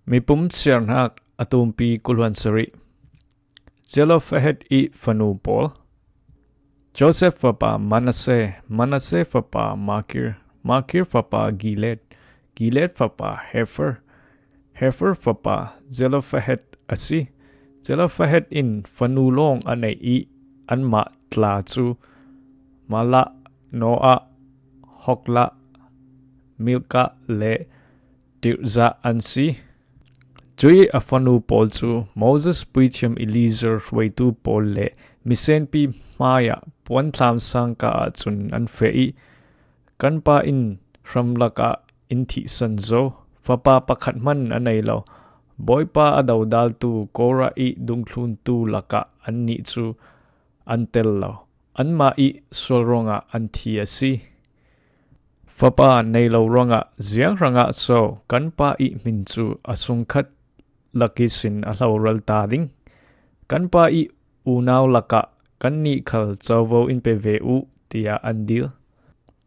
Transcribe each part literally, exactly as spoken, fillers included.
Mipum siarnak a tumpi kuluan sari. Zelophehad i fanu pawl. Joseph fapa Manasseh, Manasseh fapa Makir, Makir fapa Gilead, Gilead fapa Hefer, Hefer fapa Zelophehad a si. Zelophehad in fanu lawng a nei i anmah tla cu Mahlah, Noah, Hoglah, Milkah le Tirzah an si. Cuih a fanu pawl cu Moses puithiam Eliezer hruaitu pawl le misenpi hmaiah puanthlam sangka ahcun an feh i, kan pa in hramlak ah in thihsan zo. Fapa pakhat hman a nei lo, Bawipa a dodaltu Korah i dungthluntu lakah annih cu an tel lo. Anmah i sual ruangah an thi a si. Fapa nei lo ruangah ziang hrangah so kan pa i hmin cu a sungkhat lak ihsin a hloral ta ding? Kan pa i unau lakah kannih khal covo in pe ve uh, tiah an dil.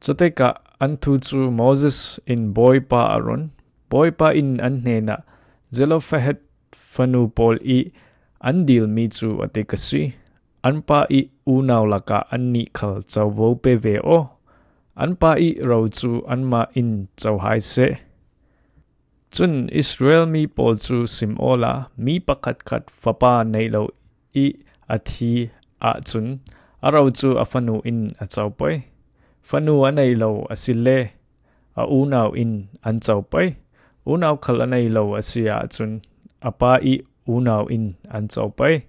Cutikah an thu cu Moses in Bawipa a run. Bawipa in an hnenah, Zelophehad fanu pawl i an dilmi cu a tik a si. An pa i unau lakah annih khal covo pe ve aw. An pa i ro cu anmah in co hai seh. Cun Israel mi pawl cu sim awla mi pakhatkhat fapa nei lo i a thi ahcun a ro cu a fanu in a co pei. Fanu a nei lo a si le a unau in an co pei. Unau khal a nei lo a si ahcun a pa i unau in an co pei.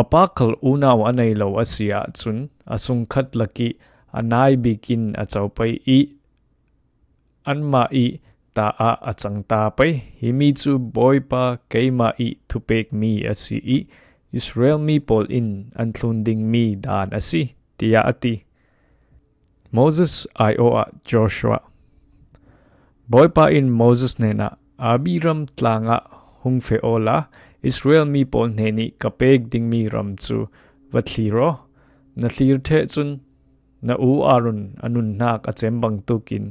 A pa khal unau a nei lo a si ahcun a sungkhat lak i a nai bik in a co pei i anmah i ta ah a cang ta pei. Himi cu Bawipa keimah i thupekmi a si i Israel mi pawl in an thlun dingmi dan a si, tiah a ti. Moses aiawh ah Joshua. Bawipa in Moses hnenah, Abiram tlangah hung feh awla Israel mi pawl hnenih ka pek dingmi ram cu va thlir aw. Na thlir ṭheh cun na u Aaron a nunnak a cem bangtuk in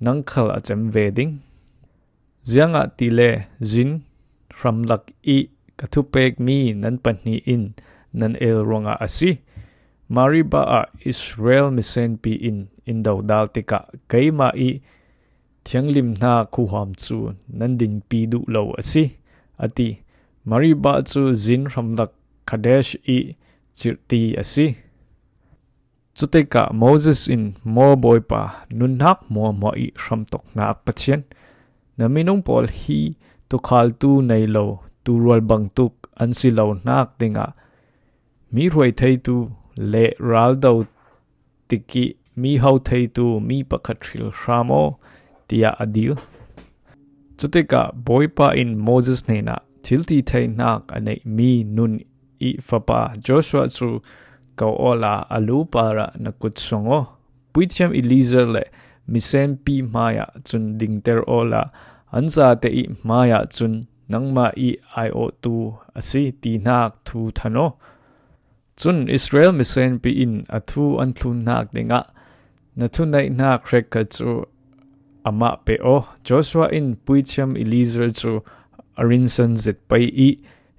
nang khal a cem ve ding. Ziangahtile zin hramlak i ka thupekmi nan pahnih in nan el ruangah a si. Mariba ah Israel misenpi in in dodal tikah keimah i thianghlim hna khuahuam cu nan dinpi duh lo a si, a ti. Mariba cu zin hramlak Kadesh i cirhti a si. Cutikah Moses in, Maw Bawipa, nunnak hmuahhmuah i hramtoknak Pathian, na minung pawl hi tukhaltu nei lo tuurual bangtuk an si lo hnak dingah mi hruai theitu le raldo tik i mi ho theitu mi pakhat hril hram aw, tiah a dil. Cutikah Bawipa in Moses hnenah, Thil ti theinak a neihmi Nun i fapa Joshua cu ko awla a lu parah na kut song aw. Puithiam Eliezer le misenpi hmaiah cun dingter awla an zate i hmaiah cun nangmah i aiawhtu a si ti hnak thu than aw. Cun Israel misenpi in a thu an thlun hnak dingah na thuneihnak hrekkhat cu amah pe aw. Joshua in puithiam Eliezer cu a rinsan zet pei i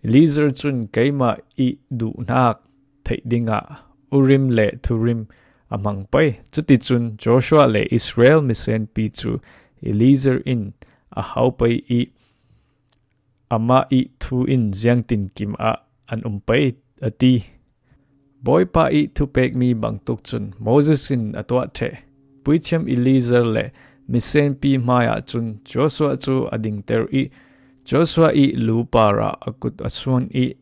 Eliezer cun keimah i duhnak theih dingah Urim le Thurim a hmang pei. Cuticun Joshua le Israel misenpi cu Eliezer in a hau pei i amah i thu in ziangtinkim ah an um pei, a ti. Bawipa i thupekmi bangtuk cun Moses in a tuah ṭheh. Puithiam Eliezer le misenpi hmaiah cun Joshua cu a dingter i Joshua i lu parah a kut a suan i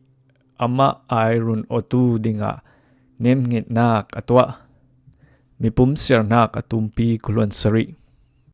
amah ai run awtu dingah nemhngetnak a tuah. Mipum siarnak a tumpi kuluan sarih.